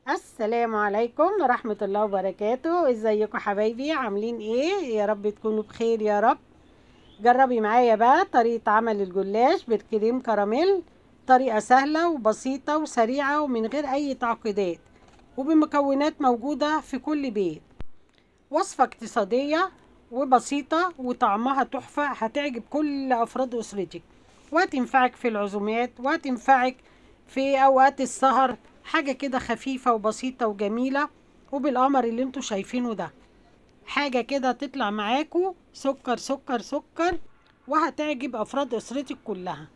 السلام عليكم ورحمة الله وبركاته. ازيكم حبايبي؟ عاملين ايه؟ يا رب تكونوا بخير يا رب. جربي معايا بقى طريقة عمل الجلاش بالكريم كراميل، طريقة سهلة وبسيطة وسريعة ومن غير اي تعقيدات وبمكونات موجودة في كل بيت. وصفة اقتصادية وبسيطة وطعمها تحفة، هتعجب كل افراد اسرتك وهتنفعك في العزومات وهتنفعك في اوقات السهر. حاجة كده خفيفة وبسيطة وجميلة وبالقمر اللي انتوا شايفينه ده، حاجة كده تطلع معاكو سكر سكر سكر، وهتعجب افراد اسرتك كلها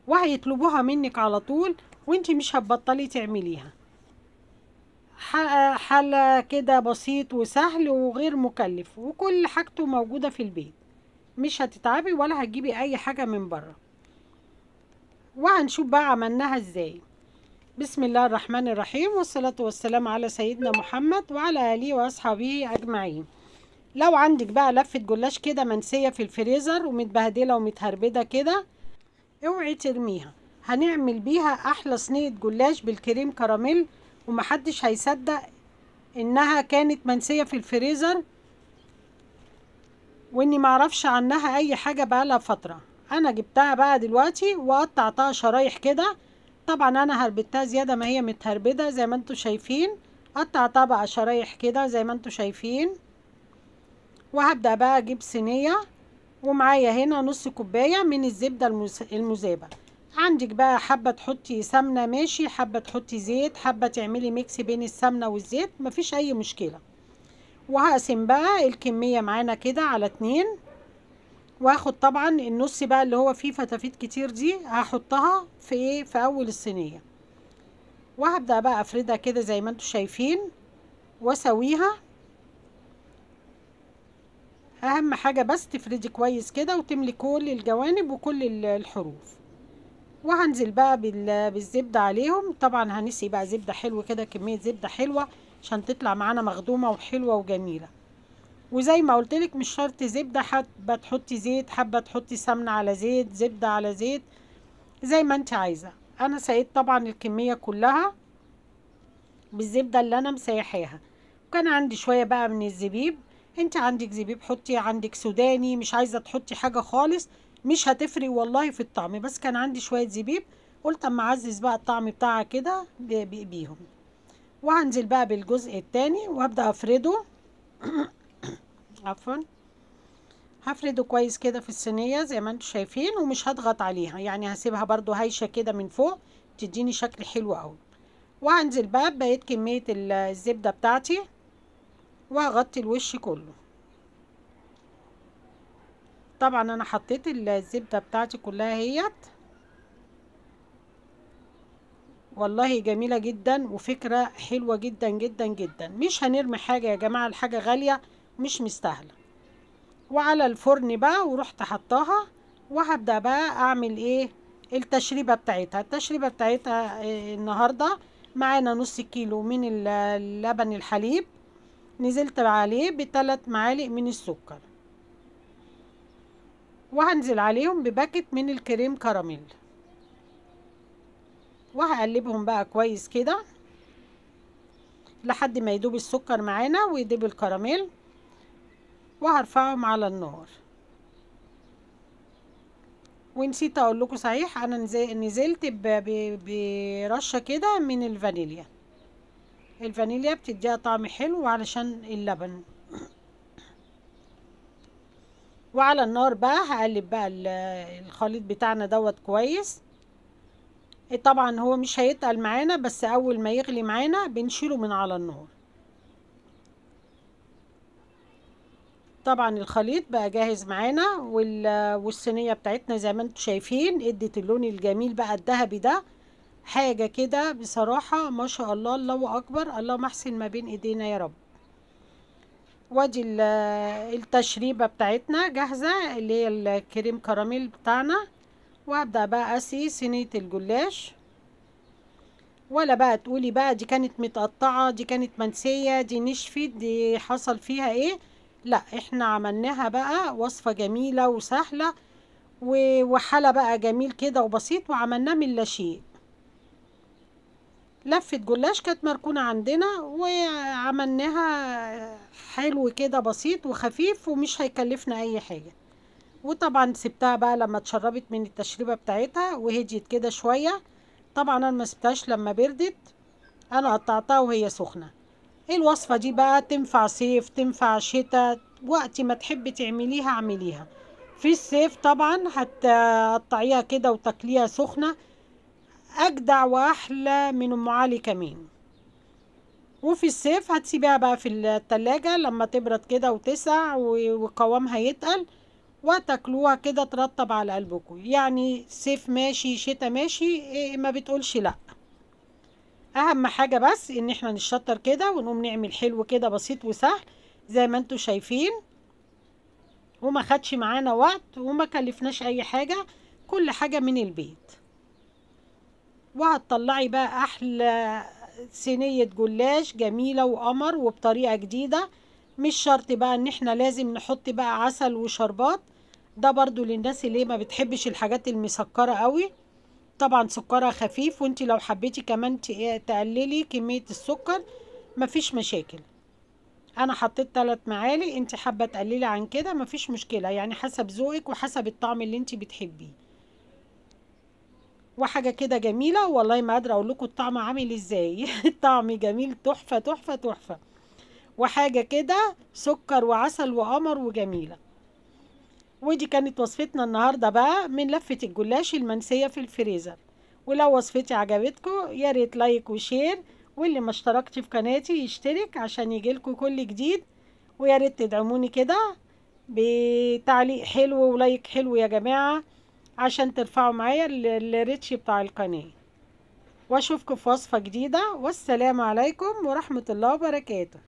وهيطلبوها منك على طول، وانت مش هتبطلي تعمليها. حلة كده بسيط وسهل وغير مكلف، وكل حاجته موجودة في البيت، مش هتتعبي ولا هتجيبي اي حاجة من بره. وهنشوف بقى عملناها ازاي. بسم الله الرحمن الرحيم، والصلاة والسلام على سيدنا محمد وعلى آله وأصحابه أجمعين. لو عندك بقى لفة جلاش كده منسية في الفريزر ومتبهدلة ومتهربدة كده، اوعي ترميها، هنعمل بيها أحلى صينية جلاش بالكريم كراميل، ومحدش هيصدق إنها كانت منسية في الفريزر وإني معرفش عنها أي حاجة بقالها فترة. أنا جبتها بقى دلوقتي وقطعتها شرايح كده، طبعا انا هربتها زيادة ما هي متهربده زي ما انتوا شايفين، قطعتها بقى شرايح كده زي ما انتوا شايفين. وهبدا بقى اجيب صينية، ومعايا هنا نص كوباية من الزبدة المذابه. عندك بقى حابة تحطي سمنه ماشي، حابة تحطي زيت، حابة تعملي mix بين السمنة والزيت، مفيش اي مشكلة. وهقسم بقى الكمية معانا كده على 2، واخد طبعا النص بقى اللي هو فيه فتافيت كتير دي هحطها في ايه، في اول الصينية. وهبدا بقى افردها كده زي ما انتم شايفين واسويها. اهم حاجة بس تفردي كويس كده وتملي كل الجوانب وكل الحروف. وهنزل بقى بالزبده عليهم، طبعا هنسقي بقى زبدة حلوة كده، كمية زبدة حلوة عشان تطلع معانا مخدومة وحلوه وجميلة. وزي ما قلتلك مش شرط زبدة، حابة تحطي زيت، حابة تحطي سمنه على زيت، زبدة على زيت، زي ما انت عايزه. انا سقيت طبعا الكمية كلها بالزبده اللي انا مسيحاها. وكان عندي شوية بقى من الزبيب، انت عندك زبيب حطي، عندك سوداني، مش عايزه تحطي حاجة خالص مش هتفرق والله في الطعم، بس كان عندي شوية زبيب قلت اما اعزز بقى الطعم بتاعها كده بيهم. وهنزل بقى بالجزء الثاني وابدا افرده عفوا، هفرده كويس كده في الصينية زي ما انتم شايفين، ومش هضغط عليها، يعني هسيبها برضو هايشه كده من فوق تديني شكل حلو قوي. وهنزل بقى بقيت كمية الزبدة بتاعتي وهغطي الوش كله. طبعا انا حطيت الزبدة بتاعتي كلها اهيت، والله جميلة جدا وفكره حلوة جدا جدا جدا. مش هنرمي حاجة يا جماعة، الحاجة غالية مش مستاهلة. وعلى الفرن بقى ورحت حطاها، وهبدا بقى اعمل ايه التشريبه بتاعتها. التشريبه بتاعتها النهارده معانا نص كيلو من اللبن الحليب، نزلت عليه ب3 معالق من السكر، وهنزل عليهم بباكت من الكريم كراميل، وهقلبهم بقى كويس كده لحد ما يدوب السكر معانا ويدوب الكراميل، وهرفعهم على النار. ونسيت اقول لكم صحيح، انا نزلت برشه كده من الفانيليا، الفانيليا بتديها طعم حلو علشان اللبن. وعلى النار بقى هقلب بقى الخليط بتاعنا دوت كويس. طبعا هو مش هيتقل معانا، بس اول ما يغلي معانا بنشيله من على النار. طبعا الخليط بقى جاهز معانا، والصينيه بتاعتنا زي ما انتم شايفين ادت اللون الجميل بقى الذهبي ده، حاجة كده بصراحة ما شاء الله، الله اكبر، اللهم احسن ما بين ايدينا يا رب. وادي التشريبه بتاعتنا جاهزة اللي هي الكريم كراميل بتاعنا. وهبدا بقى اسقي صينية الجلاش. ولا بقى تقولي بقى دي كانت متقطعه، دي كانت منسية، دي نشفت، دي حصل فيها ايه، لا احنا عملناها بقى وصفة جميلة وسهلة وحلا بقى جميل كده وبسيط، وعملناه من لا شيء. لفة جلاش كانت مركونة عندنا وعملناها حلو كده بسيط وخفيف ومش هيكلفنا اي حاجة. وطبعا سبتها بقى لما اتشربت من التشريبة بتاعتها وهديت كده شوية. طبعا انا ما سبتهاش لما بردت، انا قطعتها وهي سخنة. الوصفة دي بقى تنفع صيف تنفع شتاء، وقت ما تحبي تعمليها اعمليها. في الصيف طبعا هتقطعيها كده وتاكليها سخنة، اجدع واحلى من ام علي كمان. وفي الصيف هتسيبيها بقى في التلاجة لما تبرد كده وتسع وقوامها يتقل، وتاكلوها كده ترطب على قلبكم. يعني صيف ماشي شتاء ماشي، ما بتقولش لا. اهم حاجة بس ان احنا نشطر كده ونقوم نعمل حلو كده بسيط وسهل زي ما انتم شايفين، وما خدش معانا وقت وما كلفناش اي حاجة، كل حاجة من البيت. وهتطلعي بقى احلى صينية جلاش جميلة وقمر وبطريقة جديدة. مش شرط بقى ان احنا لازم نحط بقى عسل وشربات، ده برضو للناس اللي ما بتحبش الحاجات المسكرة قوي. طبعا سكرها خفيف، وانت لو حبيتي كمان تقللي كمية السكر مفيش مشاكل. انا حطيت 3 معالق، انت حابة تقللي عن كده مفيش مشكلة، يعني حسب ذوقك وحسب الطعم اللي انت بتحبيه. وحاجة كده جميلة، والله ما قادرة اقول لكم الطعم عامل ازاي. الطعم جميل تحفة تحفة تحفة، وحاجة كده سكر وعسل وقمر وجميلة. ودي كانت وصفتنا النهاردة بقى من لفة الجلاش المنسية في الفريزر. ولو وصفتي عجبتكم يا ريت like و share، واللي ما اشتركش في قناتي يشترك عشان يجيلكم كل جديد. ويا ريت تدعموني كده بتعليق حلو و like حلو يا جماعة عشان ترفعوا معايا ال reach بتاع القناة. واشوفكم في وصفة جديدة، والسلام عليكم ورحمة الله وبركاته.